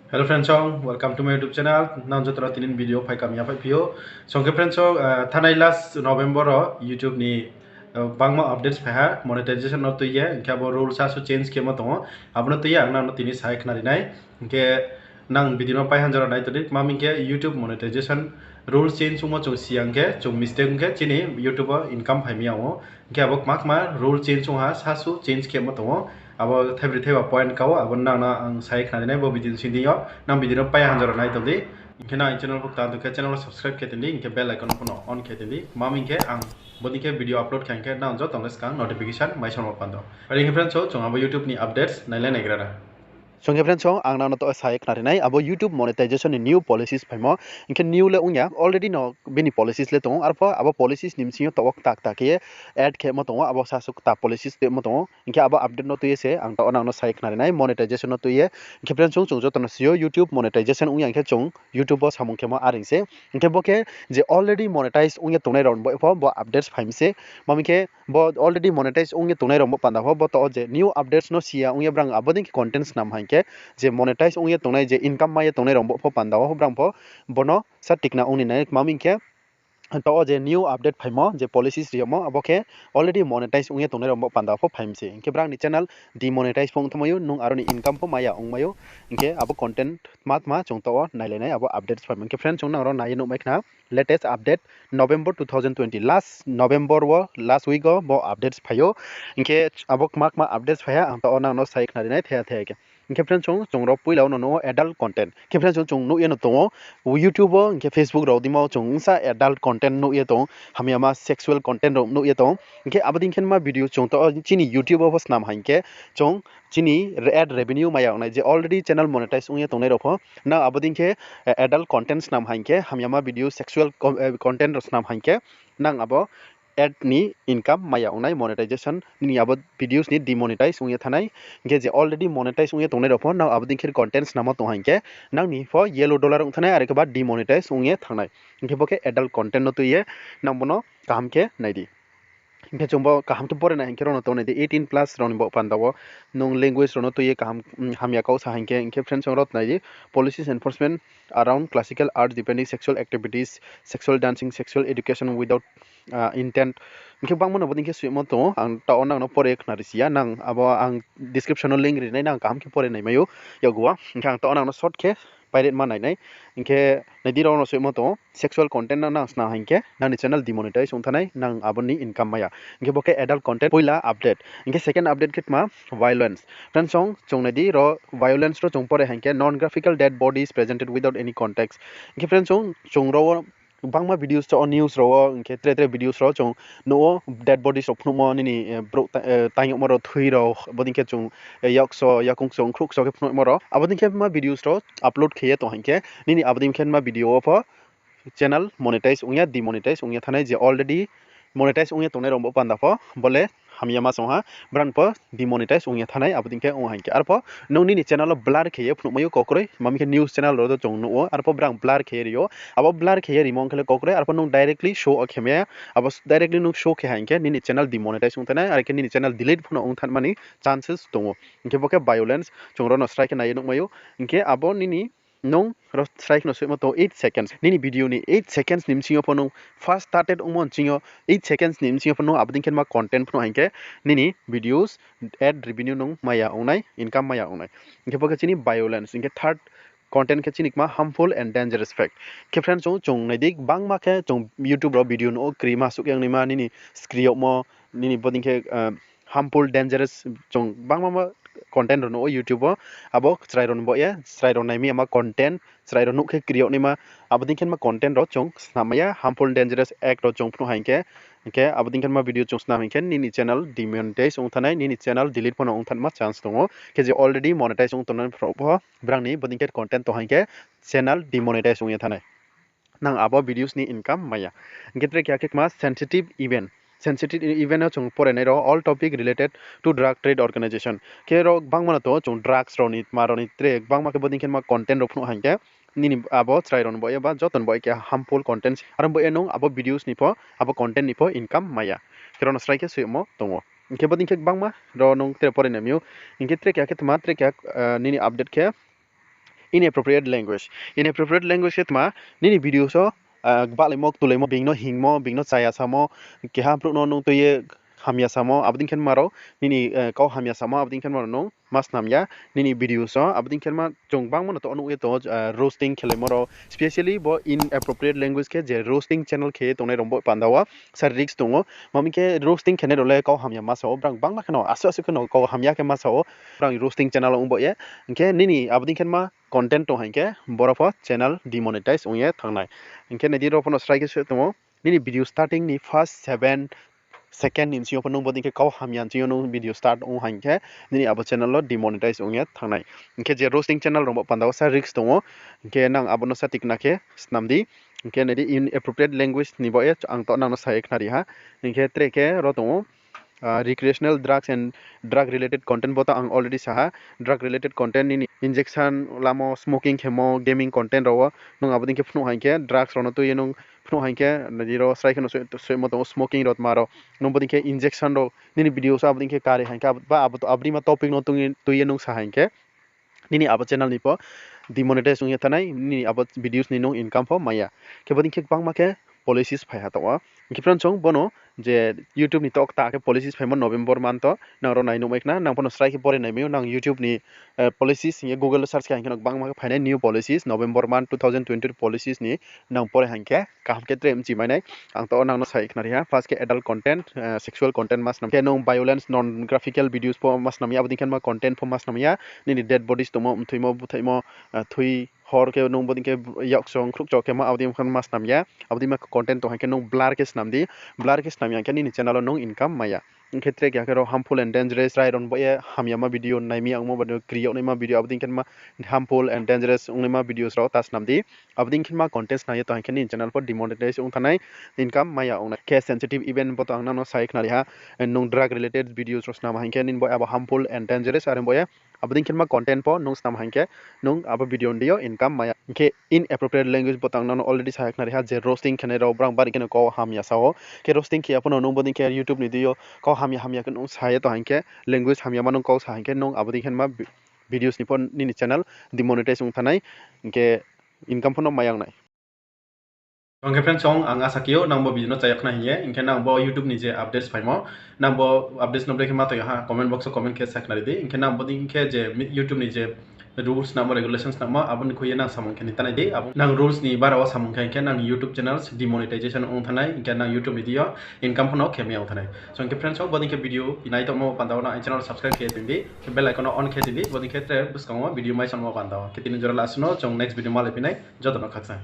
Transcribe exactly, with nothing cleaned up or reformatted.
Hello friends song, welcome to my YouTube channel. Nang joto no tini video phai kamya phai phi ou. Song khe friends song, thanai last November wo YouTube ni bangma updates phai ha, monetization no tui ye, hing khe abo rules sasu change khemo tong ou. Abo no tui ye ang nang no tini sai khnari nai. Hing khe nang video no pai hanjora nai tong di, tma hing khe YouTube monetization rules change ongmo chung si ya hing khe, chung mistake ong khe chini YouTube wo income phai mi ya ou. Hing khe abo kma kma rule change ong ha, sasu change khemo tong ou. Abo thaibri thaiba point ka ou, abo nang no ang sai khnari nai bo video ni sing yo. Nang video no pai hanjora nai tong di. Hing khe nang channel pho kta tong khe channel wo subscribe khe tong di, hing khe bell icon no pho no on khe tong di. Tma hing khe ang bodei khe video upload khe hing khe nang joto no skang notification mai sormo panda. Are hing khe friends song, chung abo YouTube ni updates nailai naigra na. Song khe friends song, ang nang no to sai khnari nai, abo YouTube monetization ni new policies phaimo. Hing khe new le ong ya, already no bini policies le tong ou, arpho abo policies ni bsing yo to wo kta kta khe ye add khemo tong ou, abo sasu kta policies tongmo tong ou. Hing khe abo update no tui ye se ang to nang no sai khnari nai, monetization no tui ye. Hing khe friends song, chung joto no si ou, YouTube monetization ong ya hing khe chung YouTube wo samung khemo areing se. Hing khe bo khe je already monetize ong ye tongnai rao ni bo pho bo updates phai mi se. Tma hing khe bo already monetize ong ye tongnai rao bo panda pho, bo to wo je new updates no si ya ong ye brang abo dei khe content snam ha hing khe, je monetize ong ye tongnai, je income mai ye tongnai rao bo pho panda wo brang pho bono sa tikna ong ni nai. Tma hing khe to wo je new update phaimo, je policies ri yagmo, abo khe already monetize ong ye tongnai rao bo panda pho phai mi se. Hing khe brang ni channel demonetize pho ong thanngmai ou, nung aro ni income pho mai ya ongmai ou. Hing khe abo content tma tma chung to wo nailai nai, abo updates phaimo. Hing khe friends song, nang ro nai ye nuhmai khna, latest update November two thousand twenty, last November wo, last week wo bo updates phai ou. Hing khe abo kma kma updates phai ha, ang to wo nang no sai khnari nai thaiha thaiha khe. Hing khe friends song, chung ro poila wo no nuh ou adult content. Hing khe friends song, chung nuh ye no tong ou YouTube wo, hing khe Facebook rao deimo chung bsa adult content nuh ye tong ou, hamyama sexual content rao nuh ye tong ou. Hing khe abo dei khe ma video chung to wo chini YouTube wo pho snam ha hing khe, chung chini ad revenue mai ya ong nai, je already channel monetize ong ye tongnai rao pho, nang abo dei khe adult content snam ha hing khe, hamyama video, sexual content rao snam ha hing khe, nang abo ad ni income mai ya ong nai, monetization nini abo videos ni demonetize ong ye thanng nai. Hing khe je already monetize ong ye tongnai rao pho nang abo dei khe content snammo tong ha hing khe, nang ni pho yellow dollar ong thanng nai, are khe ba demonetize ong ye thanng nai. Hing khe bo khe adult content no tui ye nang bo no kaham khe nai di. Hing khe chung bo kaham khe pore nai hing khe ro no to nai di, eighteen plus rao ni bo panda wo nung language rao no tui ye kaham, hamya kau sa hing khe. Hing khe friends song, ro nai di, policies enforcement around classical arts depending sexual activities, sexual dancing, sexual education without intent. Hing khe bangma no bo dei khe soimo tong ou, ang taoh wo nang no pore khnari si ya, nang abo ang description no link ri nai, nang kaham khe pore naimai ou yakgu wo. Hing khe ang taoh wo nang no short khe pirate ma nai nai. Hing khe nai di, ro no soimo tong ou, sexual content no nang snam hing khe nang ni channel demonetize ong thanng nai, nang abo ni income mai ya. Hing khe bo khe adult content poila update. Hing khe second update khe tma, violence. Friends song, chung nai di, ro violence ro chung pore hing khe non graphical dead bodies presented without any context. Hing khe friends song, chung ro wo bangma videos to wo, news rao wo, hing khe tre tre videos rao chung nuh ou, dead bodies rao phnuhmo, nini brouh taing yagmo rao, thui rao, abo dei khe chung yakso, yakoung kso, ongkhruh kso khe phnuhmo rao. Abo dei khe ma videos rao upload khe ye tong hing khe, nini abo dei khe ma video wo pho channel monetize ong ya, demonetize ong ye thanng nai, je already monetize ong ye tongnai rao bo panda pho, bo le hamyama song ha, brang pho demonetize ong ye thanng nai, abo dei khe ong ha hing khe. Arpho nung nini channel wo blur khe ye phnuhmai ou kaukroi, tma hing khe news channel rao to chung nuh ou, arpho brang blur khe ye ri ou, abo blur khe ye rimo ong khe le kaukroi, arpho nung directly show wo khe mai ya, abo directly nung show khe ha hing khe nini channel demonetize ong thanng nai, are khe nini channel delete pho no ong thanngma ni chances tong ou. Hing khe bo khe violence, chung ro no srai khe nai ye nuhmai ou. Hing khe abo nini nung ro srai khe no soimo tong ou eight seconds. Nini video ni eight seconds ni bsing yo pho nung first started ongmo bsing yo eight seconds ni bsing yo pho nung abo dei khe ma content phnuh hing khe nini videos ad revenue nung mai ya ong nai, income mai ya ong nai. Hing khe bo khe chini violence, hing khe third content khe chini kma harmful and dangerous fact. Khe friends song, chung nai di, bangma khe chung YouTube rao video nuh ou, krima suh yang naima, nini skri yagmo, nini bo dei khe harmful, dangerous, chung bangma ma content rao nuh ou YouTube wo. Abo chrai rao ni bo ye, chrai rao nai mi yama content, chrai rao nuh khe kri yag naima, abo dei khe ma content rao chung snam mai ya, harmful, dangerous act rao chung phnuh ha hing khe, hing khe abo dei khe ma video chung snam hing khe nini channel demonetize ong thanng nai, nini channel delete pho no ong thanngma chance tong ou. Khe je already monetize ong tongnai rao pho brang ni bo dei khe content tong hing khe channel demonetize ong ye thanng nai, nang abo videos ni income mai ya. Hing khe tre keha khe kma sensitive event. Sensitive event no chung pore nai ro all topic related to drug trade organization. Khe ro bangma no tong ou chung drugs rao ni, tma rao ni tre bangma khe bo dei khe ma content rao phnuh hing khe nini abo chrai rao ni bo ye ba joto ni bo ye khe harmful content. Aro bo ye nung abo videos ni pho, abo content ni pho income mai ya. Khe ro no srai khe soimo tong ou. Hing khe bo dei khe bangma ro nung tre pore nai mi ou. Hing khe tre keha khe tma, tre keha nini update khe Inappropriate language khe tma, nini videos wo, ah, gbahlaimo, ktulaimo, being no hingmo, being no chaya samo, keha brouh no nung tui ye hamya samo, abo dei khe ma rao, nini, eh, kau hamya samo, abo dei khe ma rao nung ma snam ya nini videos wo, abo dei khe ma chung bangma no to nuh ye tong ou, ah, roasting khelaimo rao, specially bo inappropriate language khe je roasting channel khe tongnai rao bo panda wo sa risk tong ou. Mami khe roasting khenai rao le kau hamya ma sa ou, brang bangma kheno asuh asuh kheno kau hamya khe ma sa ou, brang roasting channel ong bo ye. Hing khe nini abo dei khe ma content tong haing khe boro pho channel demonetize ong ye thanng nai. Hing khe nai di ro pho no srai khe se tong ou, nini video starting ni first seven second ni bsing yo pho nung bo dei khe kau hamya ni bsing yo nung video start ong haing khe nini abo channel wo demonetize ong ye thanng nai. Hing khe je roasting channel rao bo panda wo sa risk tong ou, hing khe nang abo no sa tikna khe snam di. Hing khe nai di inappropriate language ni bo ye ang to nang no sa ye khnari ha. Hing khe tre khe ro tong ou, ah, recreational drugs and drug related content bo to ang already sa ha. Drug related content nini injection lamo, smoking khemo, gaming content rao wo nung abo dei khe phnuh haing khe, drugs rao no tui ye nung phnuh haing khe, nai di ro srai khe no soi-, soimo tong ou smoking rao tma rao. Nung bo dei khe injection rao nini videos wo abo dei khe kari haing khe, ba abo, abo dei ma topic no tui ye, tui ye nung sa haing khe, nini abo channel ni pho demonetize ong ye thanng nai, nini abo videos ni nung income pho mai ya. Khe bo dei khe gbangma khe policies phai ha tong ou. Hing khe friends, chung bo no je YouTube ni to kta khe policies phaimo November month wo nang ro nai nuhmai khna, nang pho no srai khe pore naimai ou, nang YouTube ni, eh, policies hing ye Google wo search khe haing khe no gbangma khe phainai new policies, November month two thousand twenty policies ni nang pore haing khe kaham khe tre mchi mai nai. Ang to nang no sa ye khnari ha, first khe adult content, eh, sexual content ma snam khe nung violence, non-graphical videos pho ma snam ya, abo dei khe ma content pho ma snam ya, nini dead bodies tongmo, mthoimo, búthaimo, eh, thui hor khe nung bo dei khe yaksong khruhcho khe ma abo dei khe ma snam ya, abo dei ma content tong haing khe nung blur khe snam di, blur khe snam ya hing khe nini channel wo nung income mai ya. Hing khe tre keha khe ro harmful and dangerous, rai ron bo ye hamyama video, naimi yangmo video, kri yag naima video, abo dei khe ma harmful and dangerous ongnaima videos rao ta snam di. Abo dei khe ma content snam ye tong haing khe nini channel pho demonetize ong thanng nai, income mai ya ong nai. Khe sensitive event bo to ang nang no sa ye khnari ha, nung drug related videos rao snam haing khe nini bo abo harmful and dangerous are bo ye. Abo dei khe ma content pho nung snam haing khe nung abo video ni deing yo income mai ya. Hing khe inappropriate language bo to ang nang no already sa ye khnari ha, je roasting khenai rao brang bari khe no kau hamya sa ou. Khe roasting khe ya pho no nung bo dei khe YouTube ni deing yo kau hamya hamya khe nung sa ye tong haing khe, language hamyama nung kau sa haing khe nung abo dei khe ma vi-, videos ni pho nini channel demonetize ong thanng nai, hing khe income pho no mai ya ong nai. Hing khe friends, chung ang asa khe ou nang bo video no chaya khna hing ye, hing khe nang bo YouTube ni je updates phaimo, nang bo updates no brekhe ma tong ya ha comment box wo comment khe sa khnari di. Hing khe nang bo dei khe je mi-, YouTube ni je rules snamo, regulations snamo, abo ni khui ye nang samung khe ni tanai di. Abo nang rules ni bara wo samung khe hing khe nang YouTube channels demonetization ong thanng nai, hing khe nang YouTube ni deing yo income pho no khe mai ya ong thanng nai. So hing khe friends, bo dei khe video nai tongmo panda wo nang channel subscribe khe tong di, khe bell icon no on khe tong di, bo dei khe tre buskang wo video mai sanmo panda wo. Khe tini jora last no, chung next video malai phi nai, joto no khakchang.